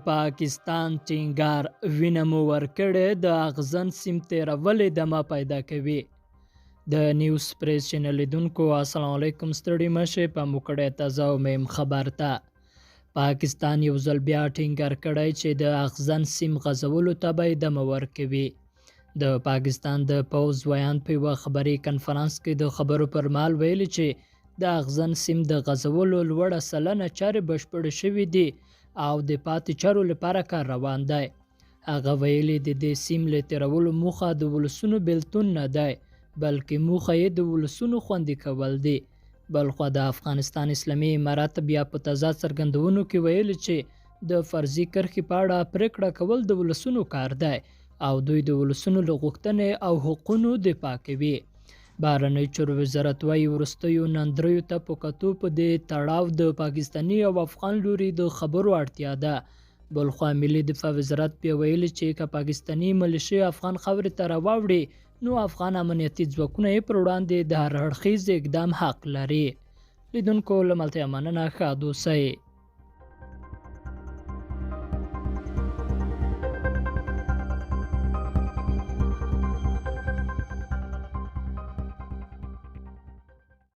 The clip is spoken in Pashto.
پاکستان ټینګار، وینه مو ورکړې، د اغزن سیم تېرول ادامه پیدا کوي. د نیوز پریس چینل لیدونکو السلام علیکم، ستړي مه شئ، پام وکړئ تازه او مهم خبر ته. پاکستان یو ځل بیا ټینګار کړی چې د اغزن سیم غځولو ته به ادامه ورکوي. د پاکستان د پوځ ویاند په یوه خبري کنفرانس کې د خبرو پر مهال ویلي چې د اغزن سیم د غځولو لوړه سلنه چارې بشپړې شوې دي او د پاتې چارو لپاره کار روان دی. هغه ویلي، د دې سیم له تېرولو موخه د ولسونو بېلتون نه دی، بلکې موخه یې د ولسونو خوندي کول دي. بلخوا د افغانستان اسلامي امارت بیا په تازه څرګندونو کې ویلي چې د فرضي کرښې په اړه پرېکړه کول د ولسونو کار دی او دوی د ولسونو له غوښتنې او حقونو دفاع کوي. بهرنیو چارو وزارت وايي، وروستیو ناندریو ته په کتو په دې تړاو د پاکستاني او افغان لوري د خبرو اړتیا ده. بلخوا ملي دفاع وزارت بیا ویلي چې که پاکستاني ملیشې افغان خاورې ته راواوړي، نو افغان امنیتي ځواکونه یې پر وړاندې د هر اړخیز اقدام حق لري. لیدونکو له ملتیا مننه، ښاد اوسئ.